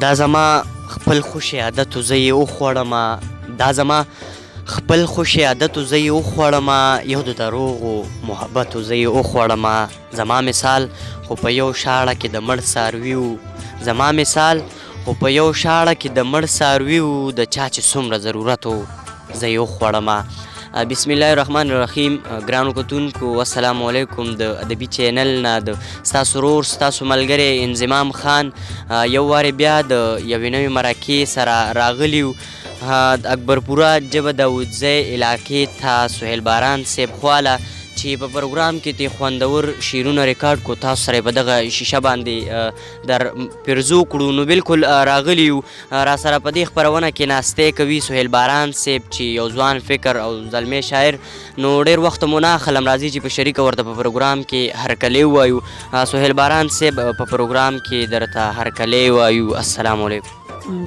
دا زما خپل خوشې عادت و زه یې وخوړمه، دا زما خپل خوشې عادت و زه یې وخوړمه، یو د دروغو محبت و زه یې وخوړمه. زما مثال خو په یو شاړه کې د مړ څاروي و، زما مثال خو په یو شاړه کې د مړ څاروي و، د چا چې څومره ضرورت و زه یې وخوړمه. بسم الله الرحمن الرحیم. ګرانو کتونکو السلام علیکم. د ادبي چینل نه د ستاسو ورور ستاسو ملګری انضمام خان یو وارې بیا د یوې نوې مرکې سره راغلي یو د اکبرپوره جبه داودزی علاقې ته سهیل باران صیب خواله چې په پروګرام کې ترې خوندور شعرونه ریکارډ کړو، تاسو سره په دغه شیشه باندې در پیرزو کړو. نو بالکل راغلي یو، راسره په دې خپرونه کې ناستی کوي سهیل باران صیب چې یو ځوان فکر او زلمی شاعر. نو ډېر وخت مو نه اخلم، راځي چې په شریکه ورته په پروګرام کې هرکلی ووایو. سهیل باران صیب په پروګرام کې درته هرکلی وایو، السلام علیکم.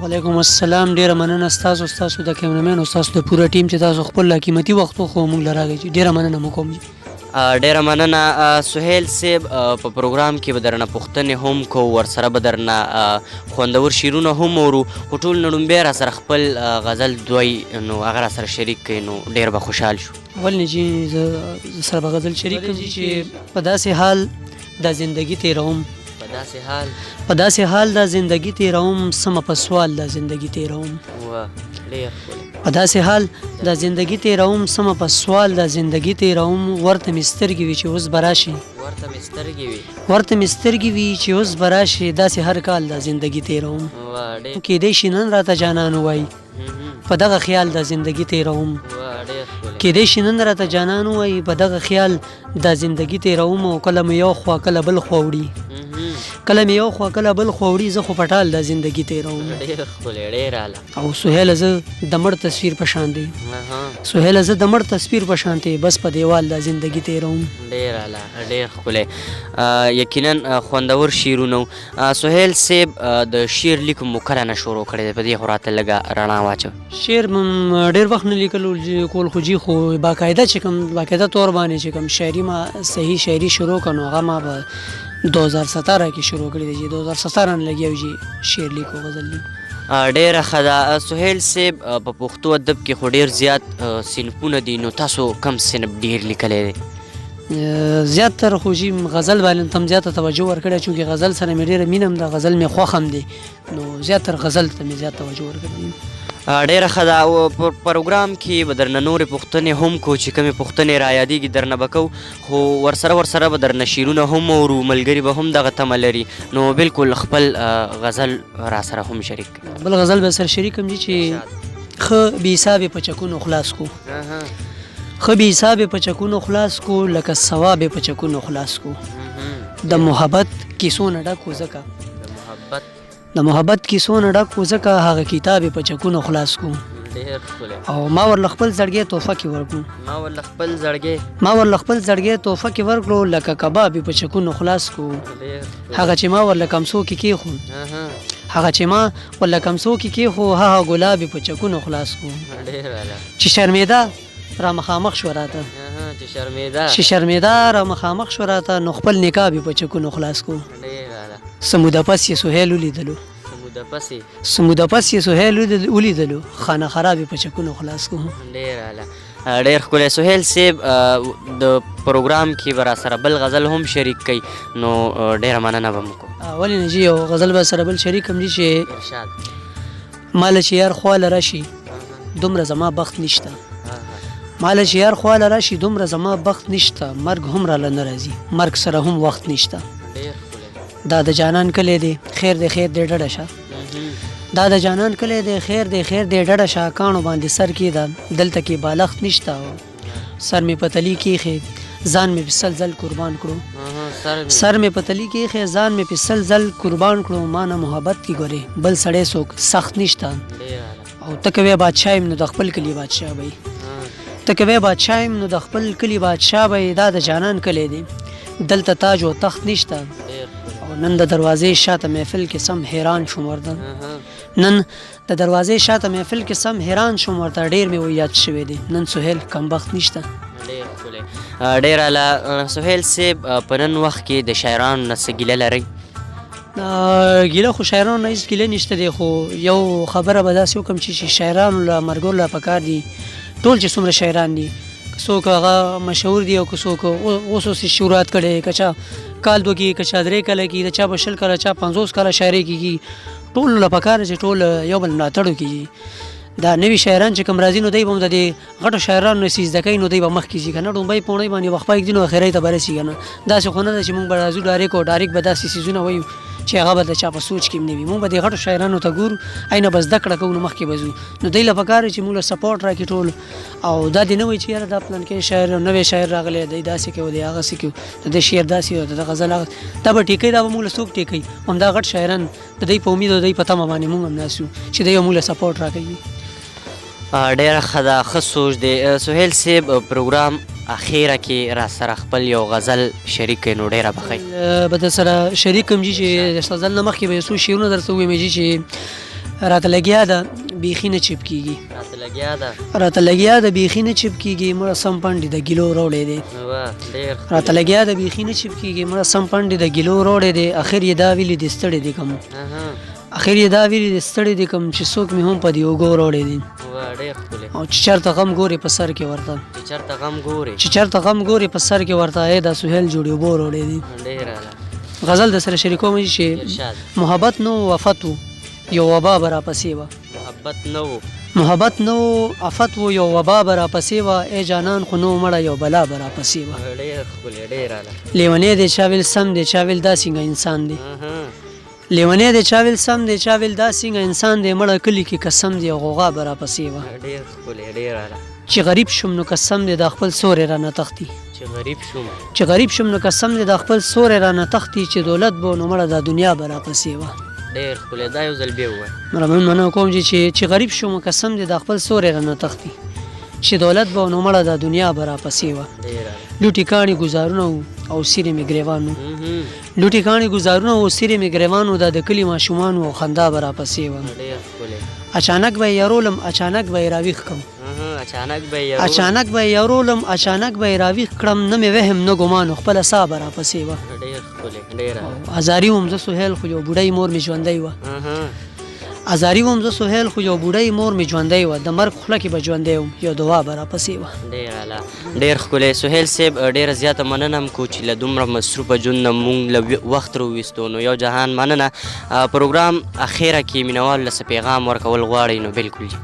وعلیکم السلام. ډیره مننه ستاسو، ستاسو د کیمرمین او ستاسو د پوره ټیم چې تاسو خپل قیمتي وخت خو موږ له راغی، ډیره مننه مو کوم. ډیره مننه سهیل صیب. په پروګرام کې به درنه پوښتنې هم کوو، ورسره به درنه خوندور شعرونه هم اورو، خو ټول نه ړومبی راسره خپل غزل دوی نو هغه راسره شریک کړئ نو ډېر به خوشحال شو. ولې نه جي، زه سره به غزل شریک کړم چې په داسې حال دا زندګي تېروم، په داسې حال، په داسې حال دا زندګي تېروم، سمه په سوال دا زندګي تېروم. واه ډېر ښکلی. په داسې حال دا زندګي تېروم، سمه په سوال دا زندګي تېروم، ورته مې سترګې وي چې اوس به راشي، ورته مې سترګې وي، ورته مې سترګې وي چې اوس به راشي، داسې هر کال دا زندګي تېروم. کېدای شي نن راته جانان ووایي، په دغه خیال دا زندګي تېروم. کېدای شي نن راته جانان ووایي، په دغه خیال دا زندګي تېروم، او کله مې یو خوا کله بل خوا وړي، کله مې یو خوا کله بل خوا وړي، زه خو په ټال دا زندګي تېروم. ډېر ښکلی، ډېر اعلی. او سهیله زه د مړ تصویر په شان دی، سهیله زه د مړ تصویر په شان دی، بس په دیوال دا زندګي تېروم. ډېر اعلی، ډېر ښکلی، یقینا خوندور شعرونه وو. سهیل صیب د شعر لیک مو کله نه شروع کړی دی؟ په دې خو راته لږه رڼا واچوه. شعر مم ډېر وخت نه لیکلو کول خو جي، خو باقاعده چې کوم باقاعده تور باندې چې کوم شاعري ما صحیح شاعري شروع کړه نو هغه ما په 2017 کې شروع کړې ده جي. 2017 نه لګیا جي شعر لیکو، غزل لیکو. ډېره ښه ده. سهیل صیب په پښتو ادب کې خو ډېر زیات صنفونه دي، نو تاسو کوم صنف ډېر لیکلی دی؟ زیات تر خو جي غزل باندې تم زیاته توجه ورکړې، چونکې غزل سره مې ډېره مینه هم ده، غزل مې خوښ هم دی، نو زیات تر غزل ته مې زیات توجه ورکړې. ډېره ښه ده. او په پروګرام کې به درنه نورې پوښتنې هم کوو، چې کومې پوښتنې را یادېږي درنه به کوو، خو ورسره ورسره به درنه شعرونه هم اورو، ملګري به هم دغه تمه لري، نو بالکل خپل غزل را سره هم شریک کړئ. بل غزل به سره شریک کړم چې ښه بې حسابې په چکونو خلاص کو، ښه بې حسابې په چکونو خلاص کو، لکه ثواب په چکونو خلاص کو، د محبت کیسو نه ډک و ځکه، د محبت کیسو نه ډک و ځکه، هغه کتاب یې په چکونو خلاص کو. او ما ورله خپل زړګی تحفه کې ورکړو، ما ورله خپل زړګی، ما ورله خپل زړګی تحفه کې ورکړو، لکه کباب یې په چکونو خلاص کو. هغه چې ما ورله کمسو کې کېښو، هغه چې ما ورله کمسو کې کېښو، هغه ګلاب یې په چکونو خلاص کو. چې شرمېده را مخامخ شو راته، چې شرمېده را مخامخ شو راته، نو خپل نکاب یې په چکونو خلاص کو. څه موده پس یې سهیل ولیدلو، څه موده پس یې سهیل ولیدلو، خانه خراب یې په چکونو خلاص کو. ډېر اعلی، ډېر ښکلی. سهیل صیب د پروګرام کې به راسره بل غزل هم شریک کړئ، نو ډېره مننه به مو کوم. ولې نه جي، یو غزل به سره بل شریک کړم جي چې ارشاد. ماله چې یار خواله راشي دومره زما بخت نشته، ماله چې یار خواله راشي دومره زما بخت نشته، مرګ هم راله نه راځي، مرګ سره هم وخت نشته. دا د جانان کلی دی، خیر دی خیر دی ډډه شه، دا د جانان کلی دی، خیر دی خیر دی ډډه شه، کاڼو باندې سر کېده دلته کې بالښت نشته، سر مې په تلي کېښې ځان مې په سل ځل قربان کړو، سر مې په تلي کېښې ځان مې په سل ځل قربان کړو، ما نه محبت کې ګورې بل سړی څوک سخت نشته. او ته که وې بادشاه یم نو د خپل کلي بادشاه به یې، ته که وې بادشاه یم نو د خپل کلي بادشاه به یې، دا د جانان کلی دی دلته تاج او تخت نشته. او نن د دروازې شاته محفل کې سم حیران شوم ورته، نن د دروازې شاته محفل کې سم حیران شوم ورته، ډېر مې ویاد شوی دی نن سهیل کمبخت نشته. ډېر ښکلی، ډېر اعلی. سهیل صیب په نن وخت کې د شاعرانو نه څه ګیله لرئ؟ ګیله خو شاعرانو نه هیڅ ګیله نشته دی، خو یو خبره به داسې وکړم چې شاعرانو له مرګو له پکار دي، ټول چې څومره شاعران دي، که څوک هغه مشهور دي او که څوک اوس اوس یې شروعات کړی، که چا کال دوه کېږي، که چا درې کاله کېږي، د چا به 20 کاله، چا 50 کاله شاعري کېږي، ټولو له پکار چې ټول یو بل ملاتړ وکړي. دا نوي شاعران چې کوم راځي نو دوی به هم د دې غټو شاعرانو نه څه زده کوي، نو دوی به مخکې ځي، که نه ړومبۍ پوڼۍ باندې به خپه ږدي نو اخرۍ ته به رسي، که نه داسې خو نه ده چې مونږ به راځو ډایرک او ډایرک به داسې څیزونه وایو چې هغه به د چا په سوچ کې هم نه وي. مونږ به دې غټو شاعرانو ته ګورو، هغې نه به زده کړه کوو، نو مخکې به ځو. نو دوی له پکار چې مونږ له سپورټ راکړي ټول، او دا دې نه وایي چې یاره دا پلانکی شاعر نوی شاعر راغلی دی، داسې کوي دی هغسې کوي، د دې شعر داسې او د ده غزل هغه، دا به ټیکوي، دا به مونږ له څوک ټیکوي؟ همدا غټ شاعران د دوی په امید او د دوی په تمه باندې مونږ هم ناست یو چې دوی موږ له سپورټ راکوي. ډیره ښه ده، ښه سوچ دی. سهیل صاحب، پروګرام اخیره کې را سره خپل یو غزل شریک کړئ نو ډیره به ښه وي. به در سره شریک کړم جي، چې غزل نه مخکې به یو څو شعرونه درته ووایم جي، چې راته لګیا ده بیخي نه چپ کېږي، راته لګیا ده، راته لګیا ده بیخي نه چپ کېږي، مړه سم پنډې د ګیلو راوړی دی، راته لګیا ده بیخي نه چپ کېږي، مړه سم پنډې د ګیلو راوړی دی، اخر یې دا ویلي دي ستړی دي کوم، اخر یې دا ویلي دي ستړی دي کوم، چې څوک مې هم په دې اوږو راوړی دی، او چې چېرته غم ګورې په سر کې ورته، چې چېرته غم ګورې، چې چېرته غم ګورې په سر کې ورته، ای دا سهیل جوړې اوبو راوړی دی. غزل د سره شریکوم چې محبت نو وفات وو یو وبا به راپسې وه، محبت نه وو، محبت نه وو افت وو یو وبا به راپسې وه، ای جانان خو نو مړه یو بلا به راپسې وه. ډېر ښکلی، ډېر اعلی. لیونی دی چا ویل سم دی، چا ویل دا څنګه انسان دی، لیونی دی چا ویل سم دی، چا ویل دا څنګه انسان دی، مړه کلي کې قسم دی غوغا به راپسې وه. ډېر ښکلی، ډېر اعلی. چې غریب شوم نو قسم دی دا خپل سوری رانه تښتي، چې غریب شوم، چې غریب شوم نو قسم دی دا خپل سوری رانه تښتي، چې دولت به نو مړه دا دنیا به راپسې وه. ډېر ښکلی، دا یو ځل بیا ووایه. مړه مننه کوم چې چې غریب شوم قسم دی دا خپل سوری رانه تښتي، چې دولت به نو مړه دا دنیا به راپسې وه. لوټې کاڼي ګزارونه وو او سیرې مې ګریوان وو، لوټې کاڼي ګزارونه وو سیرې مې ګریوان وو، دا د کلي ماشومان وو او خندا به راپسې وه. اچانک به یې یارولم، اچانک به یې راویښ کړم، اچانک به یې یارولم، اچانک به یې راویښ کړم، نه مې وهم نه ګمان و، خپله ساه به راپسې وه. ازاري وم زه سهیل، خو یو بوډۍ مور مې ژوندۍ وه، ازاري وم زه سهیل، خو یو بوډۍ مور مې ژوندۍ وه، د مرګ خوله کې به ژوندی وم، یو دعا به راپسې وه. ډېر اعلی، ډېر ښکلی. سهیل صاحب ډېره زیاته مننه هم کوو چې له دومره مصروفه ژوند نه مونږ له وخت راوویستو، نو یو جهان مننه. پروګرام اخیره کې مینهوالو له څه پیغام ورکول غواړئ نو بلکل جي.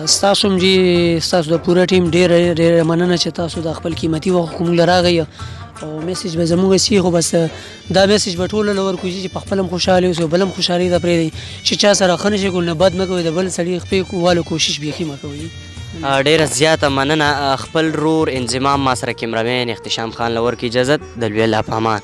ستاسو هم جي، ستاسو د پوره ټیم ډېره ډېره مننه چې تاسو د خپل قیمتي وخت مونږ له راغی او میسج به زموږ سي، خو بس دا میسج به ټولو له ورکړو چې په خپل هم خوشحاله اوسئ، بل هم خوشحالي ته پرېږدئ، چې چا سره ښه نه شي کول نو بد مه کوئ، د بل سړي خپې والو کوشش بیخي مه کوئ. ډېره زیاته مننه. خپل رور انضمام، ما سره کیمرامین اختشام خان له ورکړي اجازت، د لوی الله په امان.